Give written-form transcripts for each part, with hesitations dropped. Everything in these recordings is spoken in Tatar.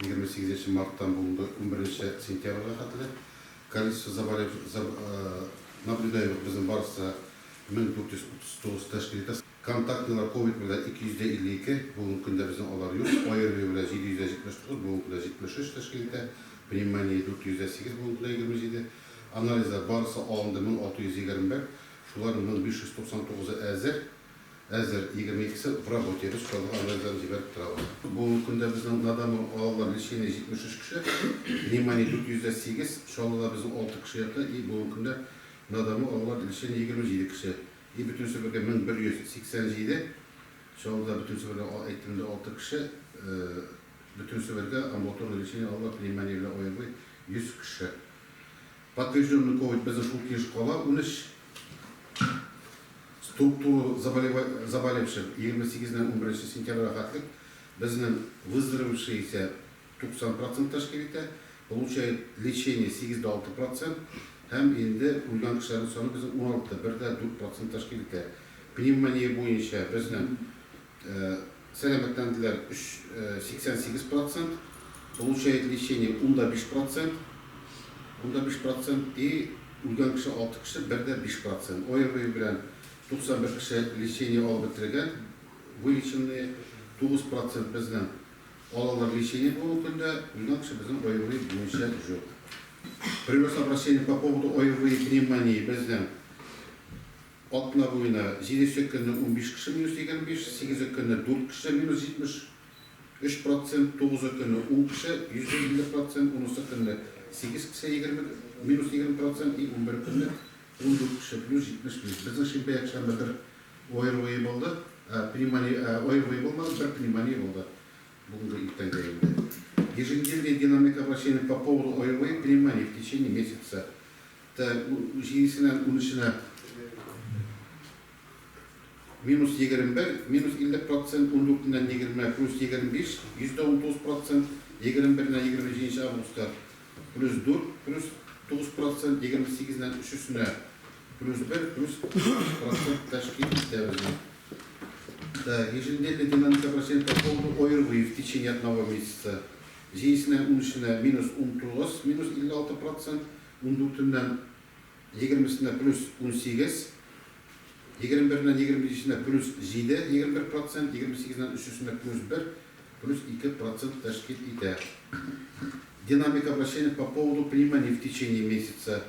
28 марттан бүгенге 11 сентябрьгә хәтле. Количество заболев, наблюдаемых безнең барысы 1439 тәшкил итә. Контактныйлар ковид белән 252, бүгенге көндә безнең алар юк. ОРВИ белән 779, бүгенге көндә 73 тәшкил итә. Пневмония 408, бүгенге көндә 27. Анализлар барысы алынды 1621, шуларның 1599-ы әзер, әзер, 22-се в работе, без шуларга анализларны җибәреп торабыз. Бүгенге көндә безнең на дому алалар лечение 73 кеше, пневмония 408, Чаллыда безнең 6 кеше ята и бүгенге көндә на дому алалар лечение 27 кеше. И бөтенесе бергә 1187, Чаллыда бөтенесе бергә әйттем инде 6 кеше, бөтенесе бергә амбулаторный лечение алалар пневмония белән ОРВИ 100 кеше. Подтвержденный ковид безнең шул килеш кала, 13. Структура заболевших 28-ннән 11 сентябрьгә хәтлек безнең выздоровевшие исә 90 процент тәшкил итә, получает лечение 8,6 процент һәм инде үлгән кешеләрнең саны безнең 16, 1,4 процент тәшкил итә. Пневмония буенча безнең сәламәтләнделәр 88 процент, получает лечение 10,5 процент, 10,5 процент и үлгән кеше 6 кеше, 1,5 процент. ОРВИ белән 91 кеше лечение алып бетергән, вылеченные, 9 процент безнең алалар лечение бүгенге көндә, үлгән кеше безнең ОРВИ буенча юк. Прирост обращений по поводу ОРВИ пневмонии безнең атна буена җидесе көнне 15 кеше минус 25, сигезе көнне 4 кеше минус 73 процент, тугызы көнне 10 кеше 150 процент, унысы көнне 8 кеше 20 минус 20 процент и 11 көнне 14 кеше плюс 75. Безнең шимбә якшәмбе бер ОРВИ булды, пневмония, ОРВИ булмады, бер пневмония булды бүгенге иртәнгә инде. Еженедельная динамика обращений по поводу ОРВИ пневмонии в течение месяца. Так, җидесеннән унөченә минус 21, минус 50 процент, ундүртеннән егерменә плюс 25, 19 процент, 21-нән 27 августка плюс 4, плюс 9 процент, 28-нән өчесенә плюс 1, плюс 3 процент тәшкил итә безнең. Так, еженедельная динамика обращений по поводу ОРВИ в течение одного месяца. Җидесеннән унөченә минус 19, минус 56 процент, ундүртеннән егермесенә плюс 18, 21-нән 27-сенә плюс 7, 21 процент, 28-нән өчесенә плюс 1, плюс 2 процент тәшкил итә. Динамика обращений по поводу пневмонии в течение месяца.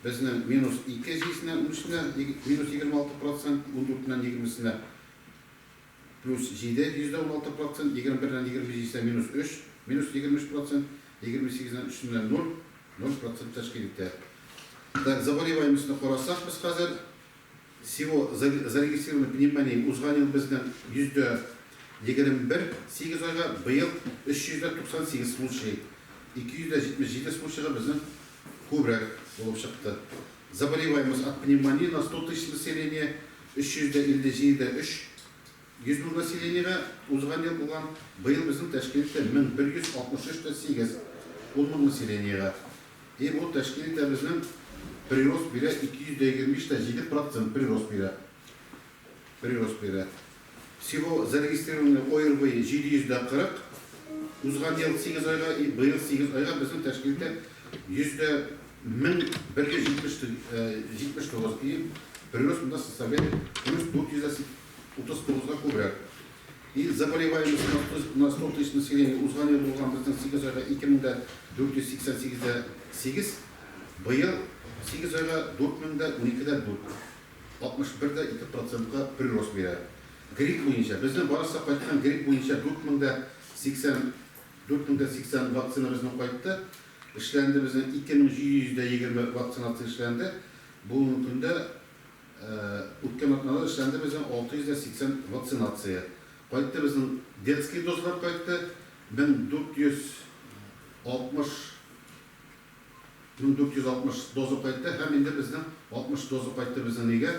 Безнең минус 2 җидесеннән унөченә, минус 26 процент, ундүртеннән егермесенә плюс 7, 16 процент, 21-нән 27-сенә минус 3, минус 23 процент, 28-нән өчесенә 0, 0 процент тәшкил итә. Так, заболеваемостьны карасак без хәзер, всего зарегистрировано пневмония узган ел безнең 21%, 8 айга, быел 398 случай, 277 случайга безнең күбрәк булып чыкты. Заболеваемость от пневмонии на 100 тысяч населения 357,3 100 мең населениегә узган ел булган, быел безнең тәшкил итә 1163,8 ун мең населениегә. И бу тәшкил итә безнең прирост бирә 225,7 процент прирост бирә. Прирост бирә. Всего зарегистрированный ОРВИ 740 узган ел 8 айга и быел 8 айга безнең тәшкил итә 1179 и прирост монда составляет плюс 439-га күбрәк. И заболеваемость на 100 тысяч населения узган ел булган безнең 8 айга 2488,8, быел 8 айга 4012,4, 61,2 процентка прирост бирә. Грипп буенча, безнең барысы кайткан грипп буенча 4080, 4080 вакцина безнең кайтты. Эшләнде безнең 2720 вакцинация эшләнде. Бүгенге көндә үткән атнада эшләнде безнең 680 вакцинация. Кайтты безнең детский дозалар кайтты. 1460 1460 доза кайтты һәм инде безнең 60 доза кайтты безнең нигә?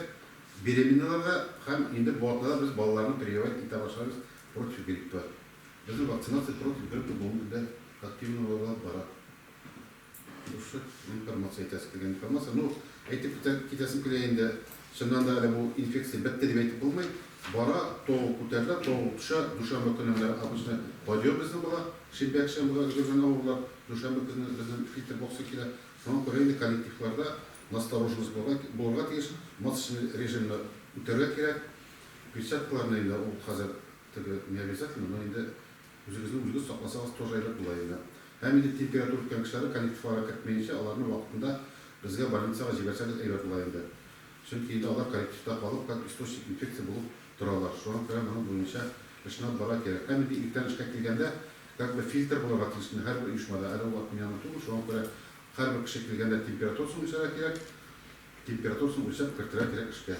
Беременныйларга һәм инде бу атнада без балаларны прививать итә башларбыз против гриппа. Безнең вакцинация против гриппа бүгенге көндә активно бара. Шушы информация әйтәсе килгән информация. Ну, әйтеп китәсем килә инде, чыннан да әле бу инфекция бетте дип әйтеп булмый. Бара, то күтәрелә, то төшә. Дүшәмбе көне менә обычно подъем безнең була. Шимбә якшәмбегә өлгергән авырулар, дүшәмбе көнне безнең фильтр боксы килә. Шуңа күрә инде коллективларда настороженность булырга, булырга тиеш, масочный режимны үтәргә кирәк. Перчаткаларны инде ул хәзер теге не обязательно, но инде үзегезне үзегез сакласагыз тоже әйбәт була инде. Һәм инде температура үткән кешеләрне коллективларга кертмәенчә, аларны вакытында безгә больницага җибәрсәгез әйбәт була инде. Чөнки инде алар коллективта калып, как источник инфекции булып торалар. Шуңа күрә моның буенча эшне алып барырга кирәк. Һәм инде иртән эшкә килгәндә, как бы фильтр булырга тиеш инде һәрбер оешмада. Әле ул отменяны түгел, шуңа күрә һәрбер кеше килгәндә температурасын үлчәргә кирәк. Температурасын үлчәп кертергә кирәк эшкә.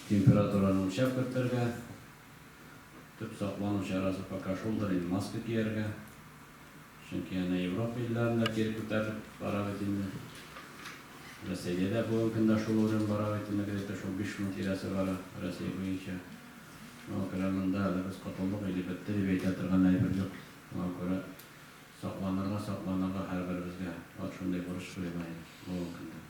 Температураны үлчәп кертергә. Төп саклану чарасы пока шулдыр инде, маска кияргә. Чөнки әнә Европа илләрендә кире күтәрелеп бара бит инде. Рәсәйдә дә бүгенге көндә шул урын бара бит инде, где-то шул 5000 тирәсе бара Рәсәй буенча. Шуңа күрә монда әле без котылдык или бетте дип әйтә торган әйбер юк. Шуңа күрә сакланырга, сакланырга һәрберебезгә вот шундый бурыч куела инде бүгенге көндә.